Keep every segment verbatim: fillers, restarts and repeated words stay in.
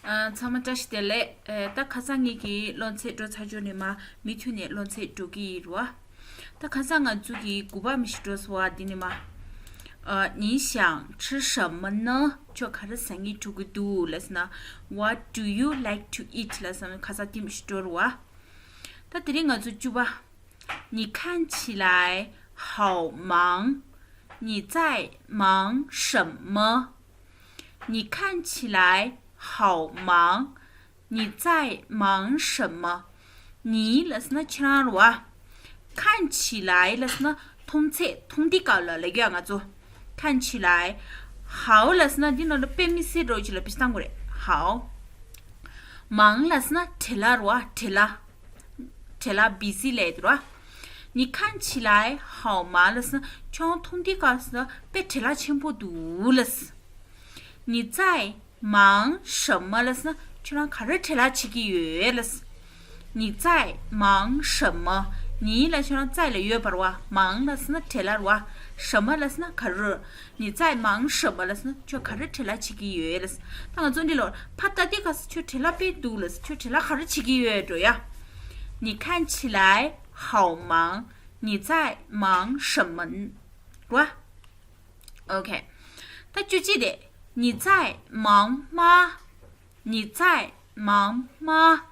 ཨ། ཚང་མ་བཀྲ་ཤིས་བདེ་ལེགས། ཨེ། ད་ཁ་སང་ངེད་ཀྱི་སློབ་ཚན་འགྲོ་ཚར་ཆོག་ནས་མ་མུ་མཐུད་ནས་སློབ་ཚན་འགྲོ་གི་ཡིན་རོ། ད་ཁ་སང་ང་ཚོ་གི་དགུ་པ་མི་ཤི་འགྲོ་སོང་བ་འདི་ནས་མ། ཨ། 你想吃什么呢？ ཁྱོད་ག་རེ་ཟ་སྙིང་འདོད་ཀྱི་འདུག་ལབ་ཟེར་ན། What do you like to eat? ལབ་ཟེར་ན་ཁ་སང་འདི་མི་ཤི་འགྲོ་རོ། ད་དེ་རིང་ང་ཚོ་བཅུ་པ། 你看起来好忙，你在忙什么？ 你看起来好忙，你在忙什么？ 你 ལབ་ཟེར་ན་ཁྱེད་རང་རེད་བ། 看起来 ལབ་ཟེར་ན་མཐོང་ཚད་མཐོང་དུས་སྐབས་ལ་ལབ་ཀྱི་ཡ་ང་ཚོ། 看起来 好 ལབ་ཟེར་ན་འདི་ནང་ལ་དཔེ་མི་སྲིད་འགྲོ་ཅིག་ལ་བེད་སྟངས་དགོས་རེད། 好། 忙 ལབ་ཟེར་ན་བྲེལ་བ་རེད་བ། བྲེལ་བ། བྲེལ་བ། busy ལབ་དེ་རེད་བ། 你看起来好忙 ལབ་ཟེར་ན་ཁྱོད་མཐོང་དུས་སྐབས་སུ་དཔེ་བྲེལ་བ་ཆེན་པོ་འདུག་ལབ། 你在忙什么 ལབ་ཟེར་ན་ཁྱོད་རང་ག་རེ་བྲེལ་བ་བྱེད་ཀྱི་ཡོད་ལབ། 你在忙什么？ 你 ལབ་ཁྱོད་རང་在 ལ་ཡོད་པ་རེད་བ། 忙 ལབ་ཟེར་ན་བྲེལ་བ་རེད་བ། 什么 ལབ་ཟེར་ན་ག་རེ། 你在忙什么 ལབ་ཟེར་ན་ཁྱོད་ག་རེ་བྲེལ་བ་བྱེད་ཀྱི་ཡོད་ལབ། ད་ང་ཚོ་འདི་ལོ་ཕར་ལྟ་དུས་སྐབས་སུ་ཁྱོད་བྲེལ་བ་དཔེ་འདུག་ལབ། ཁྱོད་བྲེལ་བ་ག་རེ་བྱེད་ཀྱི་ཡོད་འགྲོ་ཡ། 你看起来好忙，你在忙什么？ རེད་བ། OK། ད་བཅུ་གཅིག་དེ། 你在忙吗？ 你在忙吗？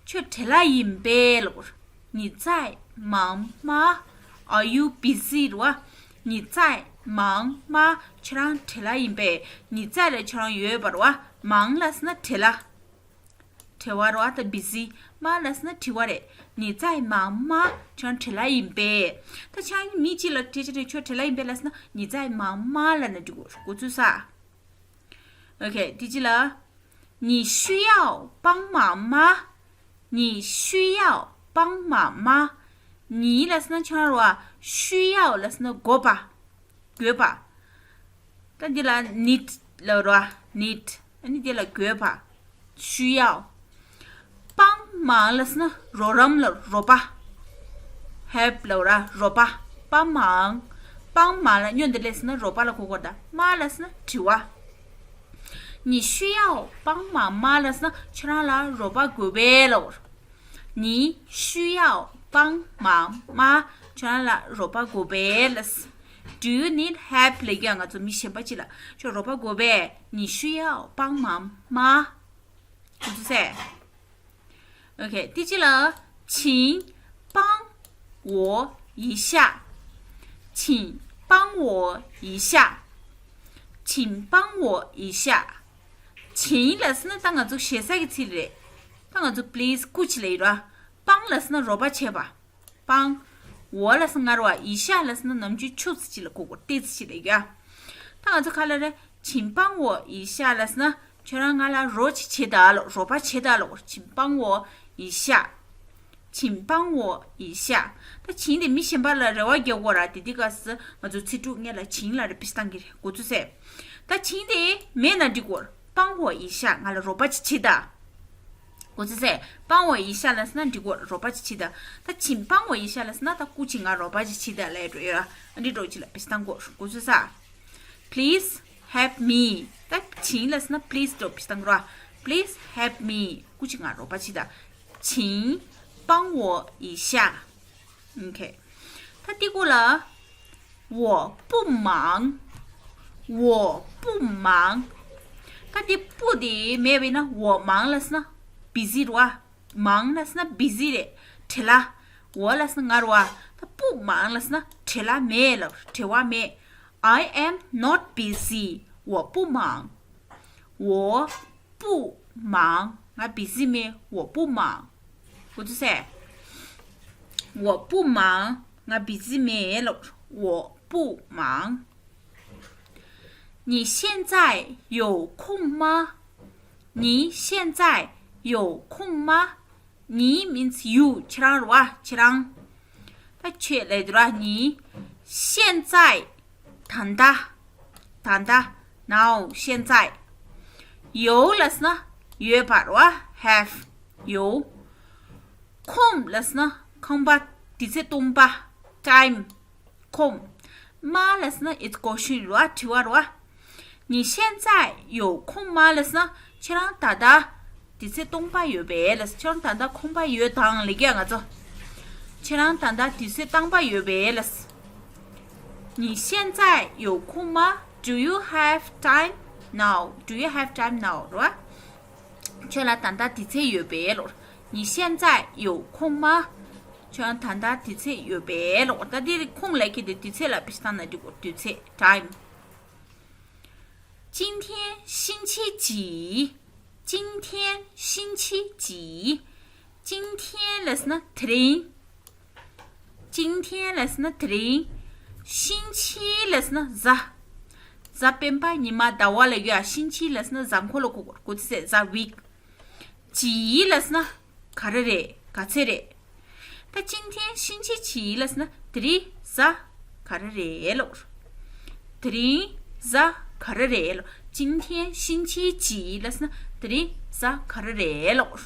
ཁྱོད་བྲེལ་བ་ཡིན་པས་ལབ། 你在忙吗？ Are you busy? རེད་བ། 你在忙吗？ ཁྱོད་རང་བྲེལ་བ་ཡིན་པས། 你在 ལབ་ཁྱོད་རང་ཡོད་པ་རེད་བ། 忙 ལབ་ཟེར་ན་བྲེལ་བ། བྲེལ་བ་རེད་བ། ད་busy། 吗 ལབ་ཟེར་ན་དྲི་བ་རེད། 你在忙吗？ ཁྱོད་རང་བྲེལ་བ་ཡིན་པས། ད་ཁྱོད་རང་མི་གཅིག་ལ་དྲིས་ཅི་རེད། ཁྱོད་བྲེལ་བ་ཡིན་པས་ལབ་ཟེར་ན། 你在忙吗 ལབ་ན་འགྲིག་གོ། གོ་ཚུལ་ས། OK། དེ་གཅིག་ལ། 你需要帮忙吗？ 你需要帮忙吗？ 你 ལབ་ཟེར་ན་ཁྱོད་རང་རེད་བ། 需要 ལབ་ཟེར་ན་དགོས་པ། དགོས་པ། ད་འདི་ལ་need ལབ་རེད་བ། need། ཨ་ནི་འདི་ལ་དགོས་པ། 需要། 帮忙 ལབ་ཟེར་ན་རོགས་རམ་ལ་རོགས་པ། help ལབ་ར་རོགས་པ། 帮忙། 帮忙 ལ་སྔོན་དེ་ལས་ཟེར་ན་རོགས་པ་ལ་གོ་དགོས་ད། 吗 ལབ་ཟེར་ན་དྲི་བ། 你需要帮忙吗 ལབ་ཟེར་ན་ཁྱོད་རང་ལ་རོགས་པ་དགོས་པས་ལབ། 你需要帮忙吗？ ཁྱོད་རང་ལ་རོགས་པ་དགོས་པས་ལབ། Do you need help ལབ་ཀྱི་ཡ་ང་ཚོ་མི་གཞན་པ་ཅིག་ལ་ཁྱོད་རོགས་པ་དགོས་པས། 你需要帮忙吗？ ཁོ་ཚོ་ཟེར། OK། དེ་གཅིག་ལ། 请帮我一下。请帮我一下。请帮我一下。 请 ལབ་ཟེར་ན་ད་ང་ཚོ་ཞེ་ས་གི་ཚིག་རེད། ད་ང་ཚོ་please སྐུ་མཁྱེན་ལབ་ཡོད་ར། 帮 ལབ་ཟེར་ན་རོགས་པ་བྱས་པ། 帮། 我 ལབ་ཟེར་ན་ང་རེད་བ། 一下 ལབ་ཟེར་ན་ནམ་རྒྱུན་ཁྱོད་ཚོ་ཅིག་ལ་གོ་དགོས། ཏོག་ཙམ་ཅིག་ལབ་ཡོད་ཡ། ད་ང་ཚོ་ག་ལབ་རེད། 请帮我一下 ལབ་ཟེར་ན་ཁྱོད་རང་ང་ལ་རོགས་ཅིག་བྱེད་ད་ལོ། རོགས་པ་བྱེད་ད་ལོ། 请帮我一下། 请帮我一下། ད་请 དེ་མི་གཞན་པ་ལ་རེ་བ་རྒྱག་དགོས་ར། དེ་དུས་སྐབས་སུ་ང་ཚོ་ཚིག་གྲོགས་ངེད་ལ་请 ལབ་རེ་བེད་སྟངས་ཀྱི་རེད། གོ་ཚུལ་ཟེར། ད་请 དེ་མེད་ན་འགྲིག་གོ། 帮我一下། ང་ལ་རོགས་པ་ཅིག་བྱེད་ད། གོ་ཚུལ་ཟེར། 帮我一下 ལབ་ཟེར་ན་འགྲིག་གོ། རོགས་པ་ཅིག་བྱེད་ད། ད་请帮我一下 ལབ་ཟེར་ན་ད་སྐུ་མཁྱེན་ང་རོགས་པ་ཅིག་བྱེད་ད་ལབ་ཡ་འགྲོ་ཡ། ཨ་འདི་འགྲོ་ཅིག་ལ་བེད་སྟངས་གོ། གོ་ཚུལ་ས། Please help me། ད་请 ལབ་ཟེར་ན་please འགྲོ་བེད་སྟངས་ར། Please help me། སྐུ་མཁྱེན་ང་རོགས་པ་བྱེད་ད། 请帮我一下། OK། ད་དེ་གོ་ལ། 我不忙། 我不忙། ད་དེ་不 དེ་མེད་པས་ན། 我忙 ལབ་ཟེར་ན་busy རེད་བ། 忙 ལབ་ཟེར་ན་busy རེད། བྲེལ་བ། 我 ལབ་ཟེར་ན་ང་རེད་བ། ད་不忙 ལབ་ཟེར་ན་བྲེལ་བ་མེད་ལབ། བྲེལ་བ་མེད། I am not busy། 我不忙། 我不忙། ང་busy མེད། 我不忙། གོ་ཚུལ་ཟེར། 我不忙། ང་busy མེད་ལབ། 我不忙། 你现在有空吗？你现在有空吗？ 你 means you། ཁྱེད་རང་རེད་བ། ཁྱེད་རང་། ད་ཁྱེད་ལབ་དུས་ར། 你 现在། ད་ལྟ། ད་ལྟ། now། 现在། 有 ལབ་ཟེར་ན་ཡོད་པ་རེད་བ། have། 有། 空 ལབ་ཟེར་ན་ཁང་པ། དུས་ཚོད་སྟོང་པ། time། 空། 吗 ལབ་ཟེར་ན་it's question རེད་བ། དྲི་བ་རེད་བ། 你现在有空吗 ལབ་ཟེར་ན་ ཁྱེད་རང་ད་ལྟ་དུས་ཚོད་སྟོང་པ་ཡོད་པས་ལབ། ཁྱེད་རང་ད་ལྟ་ཁོམ་པ་ཡོད་དང་ལབ་ཀྱི་ཡ་ང་ཚོ། ཁྱེད་རང་ད་ལྟ་དུས་ཚོད་སྟོང་པ་ཡོད་པས་ལབ། 你现在有空吗？Do you have time now? Do you have time now? རེད་བ། ཁྱོད་ལ་ད་ལྟ་དུས་ཚོད་ཡོད་པས་ལབ། 你现在有空吗? ཁྱོད་ད་ལྟ་དུས་ཚོད་ཡོད་པས་ལབ། ད་འདིར་ཁོམ་ལབ་ཀྱི་དེ་དུས་ཚོད་ལ་བེད་སྤྱོད་བཏང་ན་འགྲིག་གོ། དུས་ཚོད། time. 今天星期几? 今天星期几? 今天 ལབ་ན་དེ་རིང་། 今天 ལབ་ན་དེ་རིང་། 星期 ལབ་ན་གཟའ། གཟའ་སྤེན་པ། ཉི་མ། ཟླ་བ་ལབ་ཡ། 星期 ལབ་ན་གཟའ་འཁོར་ལ་གོ་དགོས། གོ་ཚོད་ཟེར། གཟའ། week. 几 ལབ་ན་ག་རེ་རེད། ག་ཚོད་རེད། ད་今天星期几 ལབ་ན་དེ་རིང་གཟའ་ག་རེ་རེད་ལབ། དེ་རིང་གཟའ་ག་རེ་རེད་ལབ། 今天星期几 ལབ་ན་དེ་རིང་གཟའ་ག་རེ་རེད་ལབ།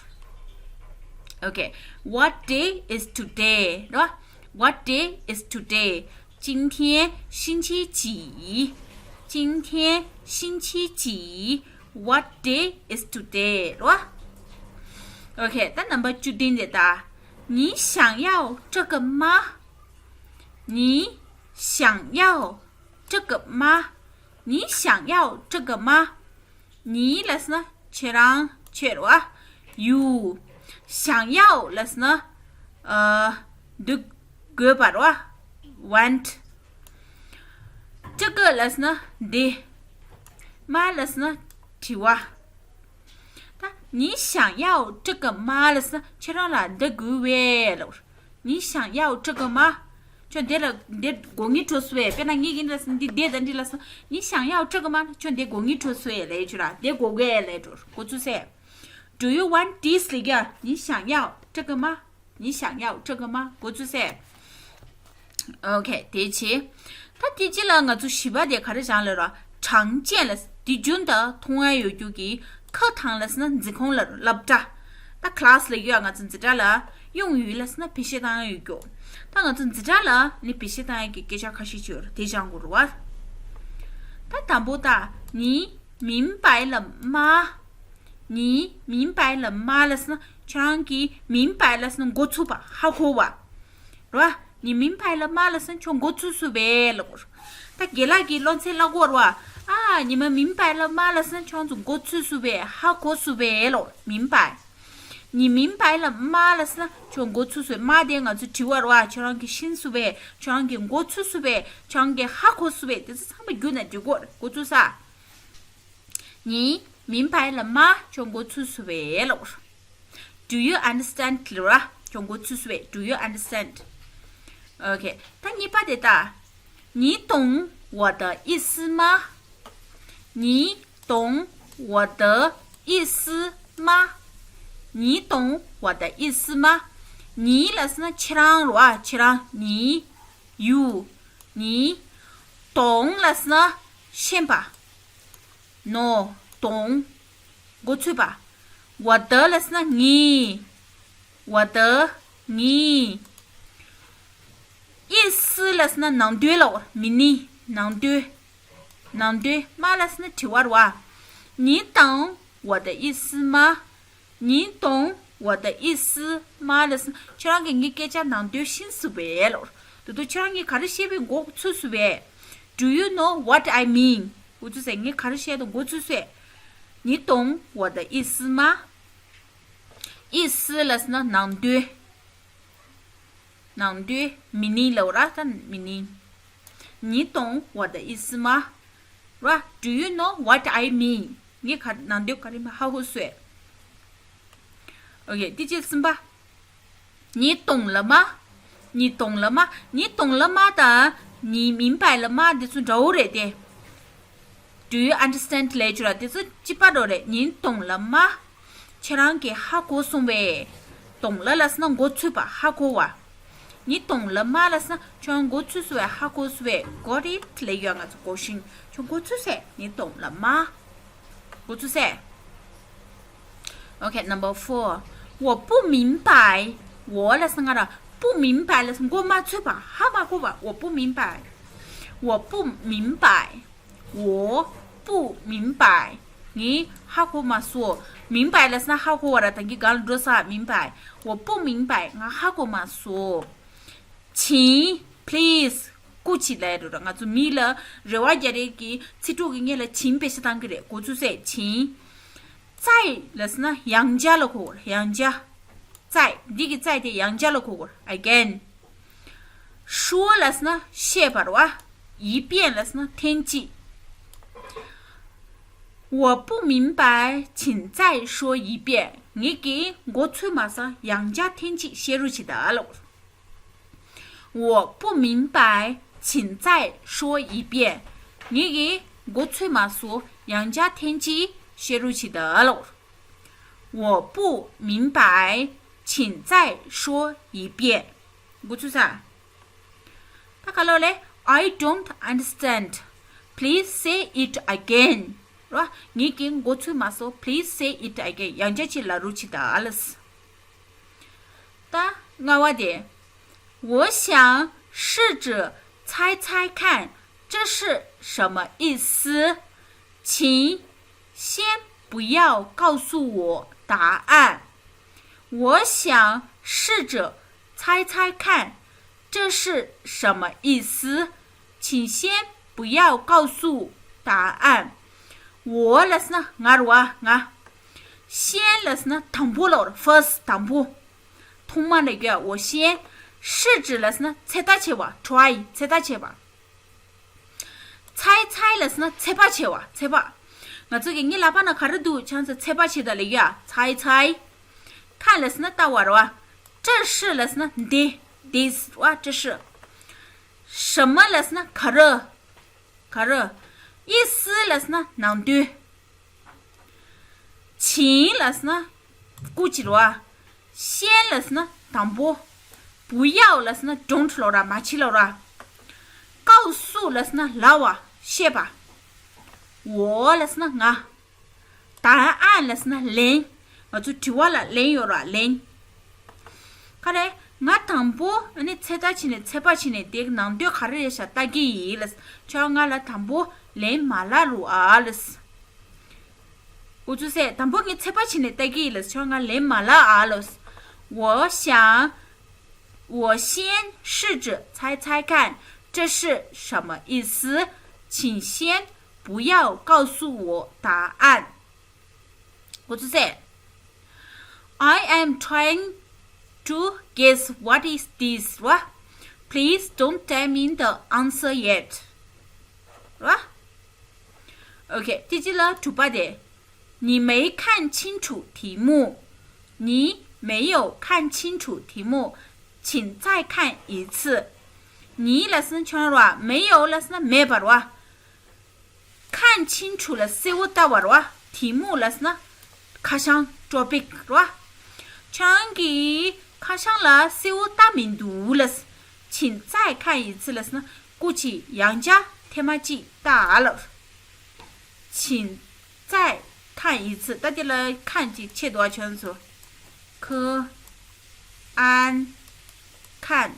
Okay, what day is today? རེད་བ། What day is today? 今天星期几? 今天星期几? What day is today? རེད་བ། Okay, ད་རྣམ་པ་བཅུ་བདུན་དེ་ད། 你想要这个吗? 你想要这个吗? 你想要这个吗? 你 ལབ་ན་ཁྱེད་རང་། ཁྱེད་རེད་བ། you. 想要 ལབ་ན་ཨ་འདོད་དགོས་པ་རེད་བ། want. 这个 ལབ་ན་འདི། 吗 ལབ་ན་དྲི་བ། ད་你想要这个吗 ལབ་ན་ཁྱེད་རང་ལ་འདི་དགོས་པས་ལབ། 你想要这个吗? ཁྱོད་འདི་ལ་འདི་དགོས་ངེས་འཕྲོད་སོང་བས། དཔེར་ན་ངེད་ཀྱིས་འདི་ལ་འདི་འདི་དང་འདི་ལ་སོང་། 你想要这个吗? ཁྱོད་འདི་དགོས་ངེས་འཕྲོད་སོང་བས་ལབ་ཡོད་ཆུ་ར། འདི་དགོས་གས་ལབ་འགྲོ། གོ་ཚུལ་ཟེར། Do you want this? ལབ་ཀྱ། 你想要这个吗? 你想要这个吗? གོ་ཚུལ་ཟེར། Okay, དེ་བྱས། ད་དེ་རྗེས་ལ་ང་ཚོ་བཞི་པ་དེ་ག་རེ་བྱང་ལ་ར། 常见 ལ་དུས་རྒྱུན་དུ་མཐོང་ཡ་ཡོད་རྒྱུ་གི་ཁ་དང་ལབ་ན་འཛིན་ཁོངས་ལ་སློབ་གྲྭ། ད་class ལབ་ཡོད་ང་ཚོ་འཛིན་གྲྭ་ལ། 用语 ལབ་ན་བེད་སྤྱོད་བཏང་ཡ་ཡོད་རྒྱུ། ད་ང་ཚོ་འཛིན་གྲྭ་ལ་ནི་བེད་སྤྱོད་བཏང་ཡ་གི་སྐད་ཆ་ཁ་ཤས་ཅིག་ཡོད་ར། དེ་བྱང་དགོས་ར་བ། ད་དང་པོ་ད། 你明白了吗? 你明白了吗 ལབ་ན་ཁྱོད་རང་གིས་明白 ལབ་ན་མགོ་ཚོས་པ། ཧ་གོ་བ། རེད་བ། 你明白了吗 ལབ་ན་ཁྱོད་མགོ་ཚོས་སོང་བས་ལབ། ད་རྒན་ལགས་ཀྱིས་སློབ་ཚན་བསླབ་གོ་རེད་བ། ཨ། 你们明白了吗 ལབ་ན་ཁྱོད་ཚོ་མགོ་ཚོས་སོང་བས། ཧ་གོ་སོང་བས་ལབ། 明白。 你明白了吗 ལབ་ན་ཁྱོད་མགོ་ཚོས་སོང་། 吗 དེ་ང་ཚོ་དྲི་བ་རེད་བ། ཁྱོད་རང་གིས་ཤེས་སོང་བས། ཁྱོད་རང་གིས་མགོ་ཚོས་སོང་བས། ཁྱོད་རང་གིས་ཧ་གོ་སོང་བས། དེ་ཚོ་ཚང་མ་བསྒྱུར་ན་འགྲིག་གོ། མགོ་ཚོས་ས། 你明白了吗 ཁྱོད་མགོ་ཚོས་སོང་བས་ལབ། Do you understand? ལབ་ར། ཁྱོད་མགོ་ཚོས་སོང་བས། Do you understand? Okay, ད་གཉིས་པ་དེ་ད། 你懂我的意思吗? 你懂我的意思吗? 你懂我的意思吗? 你 ལབ་ན་ཁྱེད་རང་རེད་བ། ཁྱེད་རང་། 你། you། 你། 懂 ལབ་ན་ཤེས་པ། 懂། 懂། མགོ་ཚོས་པ། 我的 ལབ་ན་ངའི། 我的། ངའི། 意思 ལབ་ན་ནང་དོན་ལ། meaning། ནང་དོན། ནང་དོན། 吗 ལབ་ན་དྲི་བ་རེད་བ། 你懂我的意思吗? 你懂我的意思吗 ལབ་ན་ཁྱེད་རང་གིས་ངའི་སྐད་ཆ་ནང་དོན་ཤེས་སོང་བས་ལབ། ད་དུང་ཁྱེད་རང་གིས་ག་རེ་བཤད་པའི་མགོ་ཚོས་སོང་བས། Do you know what I mean? མགོ་ཚོས་སོང་། ངས་ག་རེ་བཤད་དོ་མགོ་ཚོས་སོང་། 你懂我的意思吗? 意思 ལབ་ན་ནང་དོན། ནང་དོན། meaning ལབ་ར། ད་meaning། 你懂我的意思吗? ར། Do you know what I mean? ངས་ག་ནང་དོན་ག་རེ་མ་ཧ་གོ་སོང་། Okay, དེ་རྗེས་གསུམ་པ། 你懂了吗? 你懂了吗? 你懂了吗 དང་你明白了吗 འདི་ཚོ་འདྲ་བོ་རེད་དེ། Do you understand ལབ་ཆོག་ར། དེ་ཚོ་གཅིག་པ་འདྲ་རེད། 你懂了吗? ཁྱེད་རང་གིས་ཧ་གོ་སོང་བས། 懂了 ལབ་ན་མགོ་ཚོས་པ། ཧ་གོ་བ། 你懂了吗 ལབ་ན་ཁྱོད་མགོ་ཚོས་སོང་བས། ཧ་གོ་སོང་བས། Got it ལབ་ཡོད་ང་ཚོ་གོ་ཤིང་། ཁྱོད་མགོ་ཚོས་སོང་། 你懂了吗? མགོ་ཚོས་སོང་། Okay, number four. 我不明白。 我 ལབ་ན་ང་ར། 不明白 ལབ་ན་མགོ་མ་ཚོས་པ། ཧ་མ་གོ་བ། 我不明白。 我不明白。 我不明白。ངས་ཧ་གོ་མ་སོང་། 明白 ལབ་ན་ཧ་གོ་བ་ར། ད་གིན་སྒང་ལ་འགྲོ་ས། 明白། 我不明白། ང་ཧ་གོ་མ་སོང་། 请། Please། སྐུ་མཁྱེན་ལབ་ཡ་རེད་ར། ང་ཚོ་མི་ལ་རེ་བ་རྒྱག་རེས་ཀྱི་ཚིག་གྲོགས་ཀྱི་སྔོན་ལ་请 བེད་སྤྱོད་བཏང་གི་རེད། 国际་ཟེར། 请། 在 ལབ་ན་ཡང་བསྐྱར་ལ་གོ་བ་ར། 要加 在། འདི་གི་在་དེ་ཡང་བསྐྱར་ལ་གོ་བ་ར། Again། 说 ལབ་ན་བཤད་པ་རེད་བ། 一遍 ལབ་ན་ཐེངས་གཅིག། 我不明白，请再说一遍。 ངས་ཀྱིས་མགོ་ཚོས་མ་སོང་། ཡང་བསྐྱར་ཐེངས་གཅིག་བཤད་རོགས་བྱེད་དང་ལབ། 我不明白，请再说一遍。 ངས་ཀྱིས་མགོ་ཚོས་མ་སོང་། ཡང་བསྐྱར་ཐེངས་གཅིག་བཤད་རོགས་བྱེད་དང་ལབ། 我不明白，请再说一遍。 མགོ་ཚོས་ས། ད་ག་ལོ་ལེ། I don't understand. Please say it again. ར། ངས་ཀྱིས་མགོ་ཚོས་མ་སོང་། Please say it again. ཡང་བསྐྱར་ཅིག་ལབ་རོགས་བྱེད་དང་ལབ། ད་ལྔ་བ་དེ། 我想试着猜猜看，这是什么意思？请先不要告诉我答案。 我想试着猜猜看，这是什么意思？请先不要告诉答案。 我 ལབ་ན་ང་རེད་བ། ང་། 先 ལབ་ན་དང་པོ་ལབ་རེད། First། དང་པོ། ཐོག་མ་ལབ་ཀྱི་ཡ། 我先། 试着 ལབ་ན་ཚོད་ལྟ་བྱེད་པ། Try། ཚོད་ལྟ་བྱེད་པ། 猜猜 ལབ་ན་ཚོད་དཔག་བྱེད་པ། ཚོད་དཔག། ང་ཚོ་གི་ངའི་ལག་པ་ན་ག་རེ་འདུག་ཆང་ཚོད་དཔག་བྱེད་དང་ལབ་ཡ། 猜猜། 看 ལབ་ན་ལྟ་བ་རེད་བ། 这是 ལབ་ན་འདི། This རེད་བ། 这是། 什么 ལབ་ན་ག་རེ། ག་རེ། 意思 ལབ་ན་ནང་དོན། 请 ལབ་ན་སྐུ་མཁྱེན་རེད་བ། 先 ལབ་ན་དང་པོ། 不要 ལབ་ན་don't ལབ་ར། མ་བྱེད་ལབ་ར། 告诉 ལབ་ན་ལབ་པ། བཤད་པ། 我 ལབ་ན་ང་། 答案 ལབ་ན་ལན། ང་ཚོ་དྲི་བ་ལ་ལན་ཡོད་ར། ལན། ག་རེ། ང་དང་པོ་ཨ་ནི་ཚོད་ལྟ་བྱས་ནས། ཚོད་དཔག་བྱས་ནས་དེ་ནང་དོན་ག་རེ་རེད་ཤག་ལྟ་གི་ཡིན་ལབ། ཁྱོད་ང་ལ་དང་པོ་ལན་མ་ལབ་རོགས་ཨ་ལབ། འུ་ཚོ་ཟེར། དང་པོ་ངས་ཚོད་དཔག་བྱས་ནས་ལྟ་གི་ཡིན་ལབ། ཁྱོད་ང་ལན་མ་ལབ་ཨ་ལབ། 我想，我先试着猜猜看，这是什么意思？请先不要告诉我答案。 འུ་ཚོ་ཟེར། I am trying to guess what is this ར། Please don't tell me the answer yet ར། Okay, དེ་རྗེས་ལ་དྲུག་པ་དེ། 你没看清楚题目。你没有看清楚题目，请再看一次。 你 ལབ་ན་ཁྱོད་ར། 没有 ལབ་ན་མེད་པ་ར། 看清楚 ལབ་ན་གསལ་བོ་ལྟ་བ་ར། 题目 ལབ་ན་ཁ་བྱང་། Topic ར། ཁྱོད་ཀྱིས་ཁ་བྱང་ལ་གསལ་བོ་ལྟ་མི་འདུག་ལབ། 请再看一次 ལབ་ན་སྐུ་མཁྱེན་ཡང་བསྐྱར་ཐེངས་མ་གཅིག་ལྟ་ཨ་ལབ། 请再看一次。 ད་དེ་ལ་看གཅིག་ཕྱེ་འདུག་ཨ། ཁྱོད་ཚོ། 可 安 看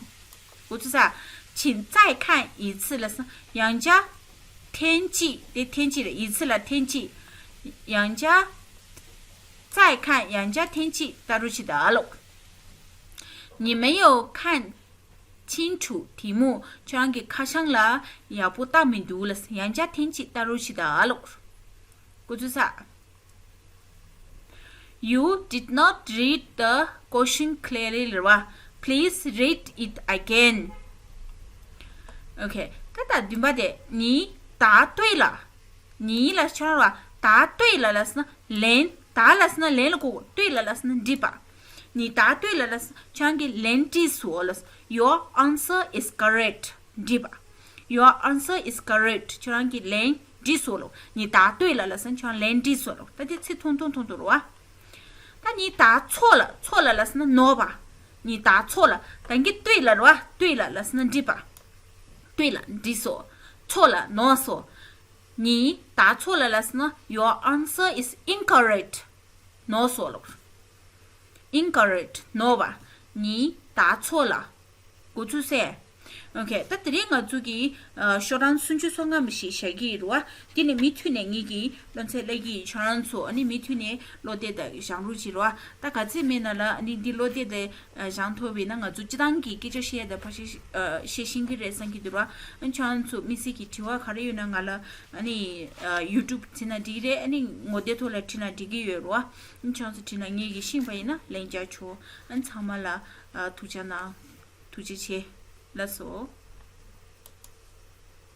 འུ་ཚོ་ས། 请再看一次 ལབ་ན་ཡང་བསྐྱར་ཐེངས་གཅིག་དེ་ཐེངས་གཅིག་རེད། 一次 ལ་ཐེངས་གཅིག 要加 再看 ཡང་བསྐྱར་ཐེངས་གཅིག་ལྟ་རོགས་བྱེད་དང་ལབ། 你没有看清楚题目。 ཁྱོད་རང་གིས་ཁ་བྱང་ལ་ཡག་པོ་ལྟ་མི་འདུག་ལབ། ཡང་བསྐྱར་ཐེངས་གཅིག་ལྟ་རོགས་བྱེད་དང་ལབ། འུ་ཚོ་ས། You did not read the question clearly རེད་བ། Please read it again. Okay. ད་ལྟ་བདུན་པ་དེ། 你答对了། 你 ལབ་ན་ཁྱོད་ར། 答对了 ལབ་ན་ལན། 答 ལབ་ན་ལན་ལ་གོ། 对了 ལབ་ན་འགྲིག་པ། 你答对了 ལབ་ན་ཁྱོད་རང་གི་ལན་འགྲིག་སོང་ལབ། Your answer is correct. འགྲིག་པ། Your answer is correct. ཁྱོད་རང་གི་ལན་འགྲིག་སོང་ལབ། 你答对了 ལབ་ན་ཁྱོད་རང་ལན་འགྲིག་སོང་ལབ། ད་དེ་ཚིག་ཐུང་ཐུང་ཐུང་ཐུང་རེད་བ། ད་你答错了། 错了 ལབ་ན་ནོར་བ། 你答错了། ད་གིན་对了རེད་བ། 对了 ལབ་ན་འགྲིག་པ། 对了 འགྲིག་སོང་། 错了 ནོར་སོང་། 你答错了 ལབ་ན་your answer is incorrect. ནོར་སོང་ལབ། Incorrect ནོར་བ། 你答错了། འུ་ཚོ་ས། ཨོ་ཁེ། ད་དེ་རིང་ང་ཚོ་གི་ཤོག་གྲངས་སུམ་ཅུ་སོ་ལྔ་མ་ཞིག་བཞག་གི་ཡོད་རེད་བ། དེ་ནས་མུ་མཐུད་ནས་ངེད་ཀྱིས་བློ་འཚབ་སླེབས་ཀྱི་ཡོད། ཁྱོད་རང་ཚོ་ཨ་ནི་མུ་མཐུད་ནས་བློ་གཏད་དང་བཞེངས་རོགས་བྱེད་རོགས། ད་ག་ཚད་མིན་ན་ལ་ཨ་ནི་འདི་བློ་གཏད་དེ་བཞེངས་ཐུབ་པ་ཡིན་ན་ང་ཚོ་སྤྱིར་བཏང་གི་སྐད་ཆ་བཤད་དང་ཕར་བཤད་བཤད་ཤེས་ཀྱི་རེད་བསམ་གྱི་འདུག་ར། ཨ་ནི་ཁྱོད་རང་ཚོ་དམིགས་བསལ་གྱི་དྲི་བ་ག་རེ་ཡོད་ན་ང་ལ་ཨ་ནི་ཡུ་ཊུབ་བྱས་ན་འགྲིག་གི་རེད། ཨ་ནི་ངོ་དེབ་ཐོག་ལ་བྲིས་ན་འགྲིག་གི་ཡོད་རེད་བ། ཨ་ནི་ཁྱོད་རང་ཚོ་བྲིས་ན་ངེད་ཀྱིས་ཤེས་པ་ཡིན་ན་ལན་རྒྱག་ཆོག་ཨ་ནི་ཚང་མ་ལ་ཐུགས་རྗེ་གནང་། ཐུགས་རྗེ་ཆེ། ལགས་སོ།